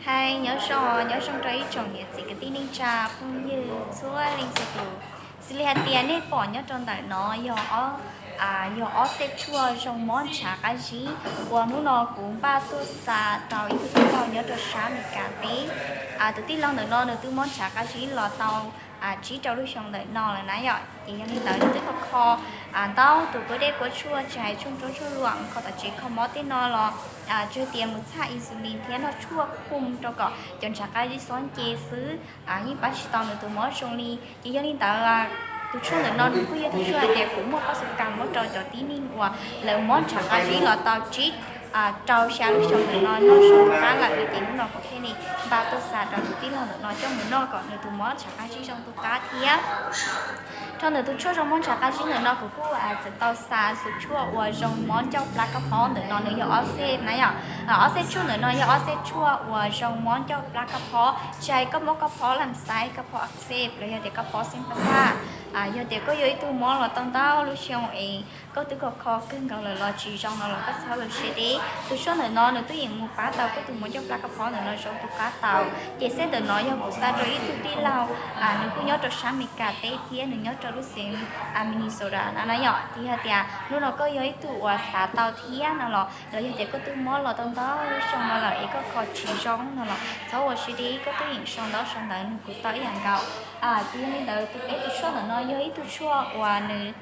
Hais nyob zoo, nyob zoo rau ib tsoom niam txiv kwv tij neej tsa phooj ywg txhua leej txhua tus. Xws li hais tias nej pom nyob rau ntawm no yog ob, yog ob xej tshuaj zoo mob ntshav qab zib uas hnub no kuv npaj tuaj xa rau ib tug tij laug nyob rau sab Amelikas teb. Tus tij laug ntawm no nws twb mob ntshav qab zib los tau tsib rau lub xyoo ntawm no lawm na yom. Ces yog li ntawd nws twb kho kho ntau tus kuab dej kuab tshuaj, tsis hais tshuaj ntsuab tshuaj luam, kho tom tsev kho mob tej no los tsuas tias mus txhaj insulin thiab noj tshuaj khum rau kom cov ntshav qab zib xob nce xwb, yeej pab tsis tau nws tus mob zoo li. Ces yog li ntawd tus tshuaj ntawm no nws kuj yog tus tshuaj hais tias kuv muaj koj xu kas muab rau cov tib neeg uas lawv mob ntshav qab zib los tau tsib rau xya lub xyoo ntawm no noj zoo tu qab lawm no. Ces hnub no kuv thiaj li npaj tuaj xa rau tus tij laug ntawm no coj mus noj kom nws tus mob ntshav qab zib zoo tu qab thiab. Rau ntawm tus tshuaj zoo mob ntshav qab zib ntawm no kuv kuj txawm tau xa xu tshuaj uas zoo mob ncauj plab kab phob ntawm no nws yog ob xej na yom. Ob xej tshuaj ntawm no yog ob xej tshuaj uas zoo mob ncauj plab kab phob, tsis hais koj mob koj phob lam xaiv, koj phob ab xej los yog tias koj phob xeeb pab xaj. Yog tias koj yog ib tug mob los tau ntau lub xyoo es koj twb kho kho kawg nkaus lawm los tsis zoo no los koj txhob ua siab deb. Tus tshuaj ntawm no nws twb yeej mus pab tau koj tus mob ncauj plab kab phob ntawm no zoo tu qab tau. Ces xej ntawm no yog kuv xa rau ib tug tij laug, nws kuj nyob rau sab Amelikas teb thiab nws nyob rau lub xeev Minnesota na na yom. Ces yog tias hnub no koj yog ib tug uas xav tau thiab no los, los yog tias koj twb mob los tau ntau lub xyoo no lawm es koj kho tsis zoo no los txhob ua siab deb, koj twb yeej sau ntaub sau ntawv nug kuv tau ib yam nkaus. Ces yog li ntawd tus peb tus tshuaj ntawm no yog ib tug tshuaj uas nws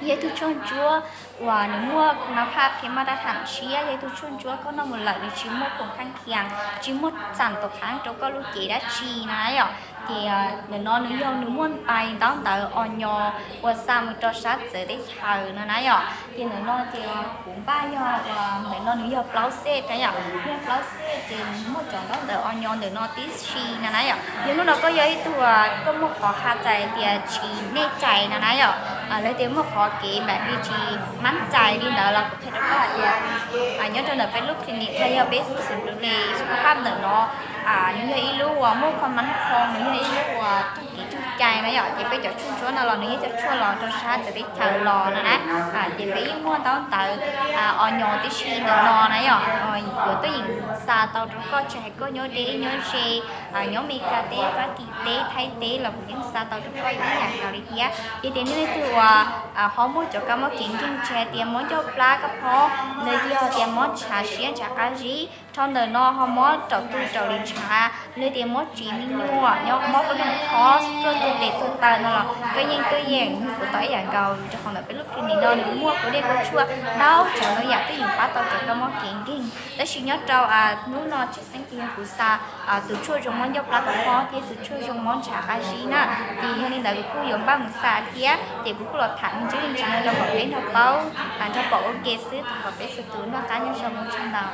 yog ib tug tshuaj ntsuab uas nws muaj kuv nab phaj phem maj dab tham tshiab, yog ib tug tshuaj ntsuab koj noj mus lawm nws tsis muaj khoom khaab khias, tsis muaj txam tom qab rau koj lub cev dab tsi na yom. Ces ntawm no nws yog nws muaj ntais ntaub ntawv o nyo uas xa mus rau sab txawv teb chaws no na yom. Ces ntawm no ces kuv npaj yog uas ntawm no nws yog plaub xej na yom, yog plaub xej ces nws muaj cov ntaub ntawv o nyo ntawm no tib si na na yom. Yog hnub no koj yog ib tug uas koj muaj qhov ha txais tias tsis nej cais na na yom, lawv tias muaj qhov kev npam li tsis mab cais li ntawd los kuv qhia rau koj hais tias nyob rau ntawm peb lub clinic los yog peb xeem Dublin Xus Phab ntawm no, nws yog ib lub uas muaj qhov mab qhoo, nws yog ib lub uas raug kev raug cai na yom. Ces peb cov tshuaj ntsuab no los nws yog cov tshuaj los rau sab txawv teb chaws los no na. Ces peb yeej muaj ntaub ntawv o nyo tib si ntawm no na yom, yuav tuaj yeem xa tau rau koj tsis hais koj nyob deb nyob ze, nyob Amelikas teb, Fab Kis teb, Thaib teb los kuv yeej xa tau rau koj ib yam nkaus li thiab. Ces tias nej leej twg uas ho muaj cov kab mob kev nkeeg tsis hais tias mob ncauj plab kab phob, los yog tias mob ntshav siab ntshav qab zib, rau ntawm no ho mob raum tu raum li ntshav, los tias mob tsis me nyuam, nyob mob koj noog khob, tuaj tu tes tuaj taw no los koj yeej tuaj yeem nug kuv tau ib yam nkaus, rau qhov ntawm peb lub clinic no nws muaj kuab dej kuab tshuaj ntau tsav ntau yam twb yeem pab tau cov kab mob kev nkeeg. Tab sis nyob rau hnub no tshwj xeeb ces yog kuv xa tus tshuaj zoo mob ncauj plab kab phob thiab tus tshuaj zoo mob ntshav qab zib na. Ces yog li ntawd kuv kuj yuav npaj mus xa thiab, ces kuv kuj los tham me ntsis me ntsis no rau kom peb nrog paub, nrog pom ua ke xwb, thov kom peb txhua tus noj qab nyob zoo, ua tsaug ntau.